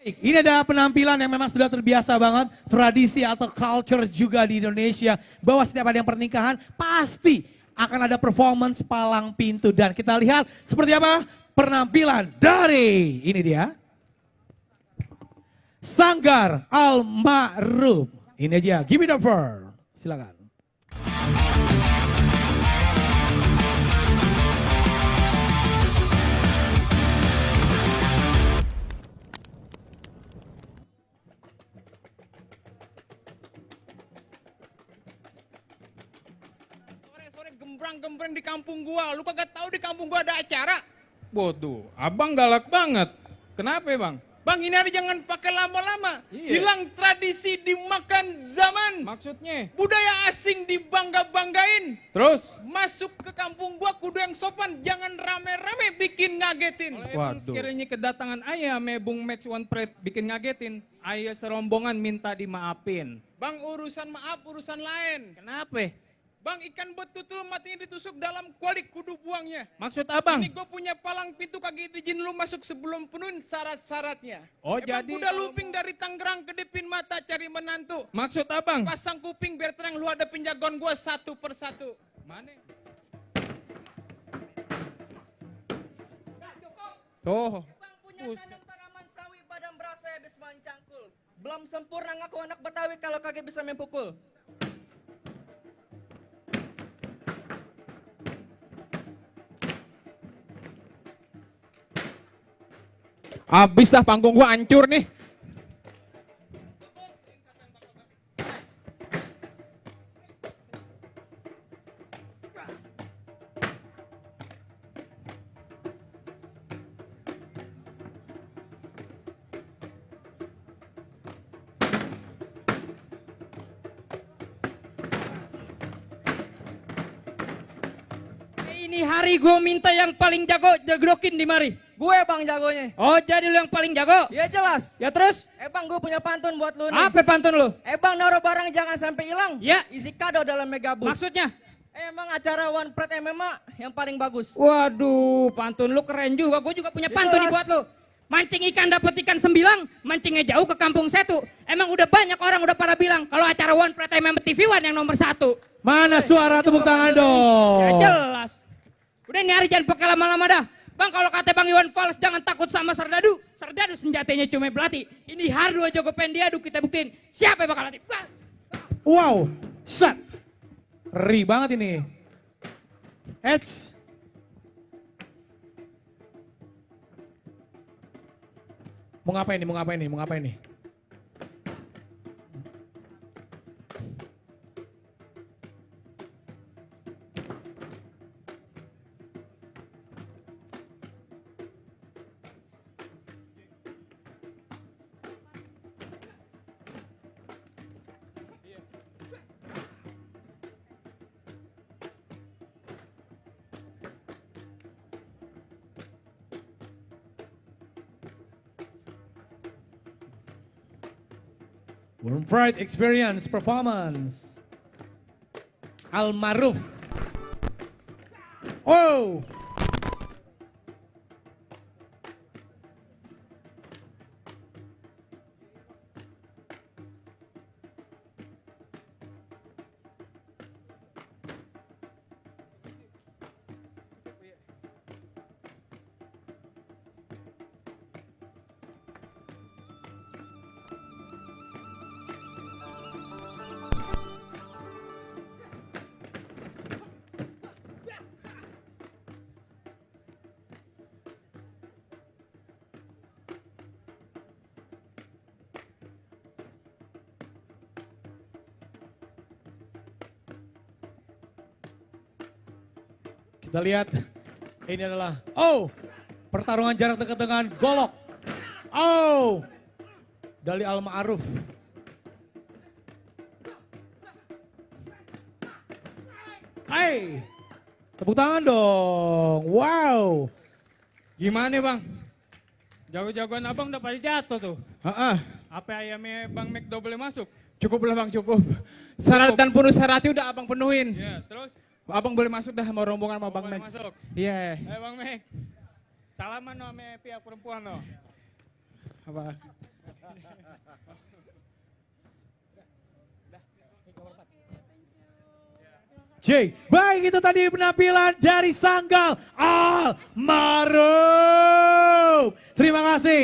Ini ada penampilan yang memang sudah terbiasa banget, tradisi atau culture juga di Indonesia, bahwa setiap ada yang pernikahan pasti akan ada performance palang pintu, dan kita lihat seperti apa penampilan dari ini dia Sanggar Al-Ma'ruf. Ini aja, give me the floor. Silakan. Gembrang-gembrang di kampung gua, lu kagak tahu di kampung gua ada acara? Bodoh, abang galak banget. Kenapa ya bang? Bang, ini hari jangan pakai lama-lama. Iya. Hilang tradisi dimakan zaman. Maksudnya? Budaya asing dibangga-banggain. Terus? Masuk ke kampung gua kudu yang sopan, jangan rame-rame bikin ngagetin. Kalau emang sekiranya kedatangan ayah Bung Max One Pride bikin ngagetin, ayah serombongan minta dimaafin. Bang, urusan maaf, urusan lain. Kenapa? Bang, ikan betutul matinya ditusuk dalam kuali kudu buangnya. Maksud abang? Ini gue punya palang pintu kagak izin lu masuk sebelum penuhin syarat-syaratnya. Oh, Bang, jadi udah luping dari Tangerang kedipin mata cari menantu. Maksud abang? Pasang kuping biar terang, lu ada penjagoan gue satu persatu. Mana? Tuh. Bang punya tanam tanaman sawi padang berasa habis mancangkul. Belum sempurna ngaku anak Betawi kalau kagak bisa mempukul. Abis dah panggung gua hancur nih. Ini hari gue minta yang paling jago jagokin di mari. Gue bang jagonya. Oh jadi lu yang paling jago? Ya jelas. Ya terus? Bang gue punya pantun buat lu nih. Apa pantun lu? Bang naruh barang jangan sampai hilang. Ya. Isi kado dalam megabus. Maksudnya? Emang acara One Pride MMA yang paling bagus. Waduh pantun lu keren juga. Gue juga punya pantun nih buat lu. Mancing ikan dapat ikan 9, mancingnya jauh ke kampung setu. Emang udah banyak orang udah pada bilang kalau acara One Pride MMA TV One yang nomor 1. Mana suara tepuk tangan dong? Ya jelas. Udah nih hari jangan pakai lama-lama dah. Bang kalau kata Bang Iwan Fals jangan takut sama serdadu. Serdadu senjatanya cuma belati. Ini hardu aja gue pengen diadu kita buktiin. Siapa yang bakal latih? Bas. Wow, set. Ri banget ini. Eits. Mau ngapain nih, mau ngapain nih, mau ngapain nih? One Pride Experience Performance Al-Ma'ruf. Oh. Kita lihat, ini adalah, pertarungan jarak dekat dengan golok. Dari Al-Ma'ruf. Tepuk tangan dong, wow. Gimana bang? Jago-jagoan abang udah pada jatuh tuh. Apa ayamnya Bang Mac boleh masuk? Cukup lah bang, cukup. Syarat dan penuh syaratnya udah abang penuhin. Ya, terus? Abang boleh masuk dah, mau rombongan sama Bang Boleh Max. masuk? Iya. Bang Mac, salaman no sama pihak perempuan no. Apa? J, baik itu tadi penampilan dari Sanggal Almarhum. Terima kasih.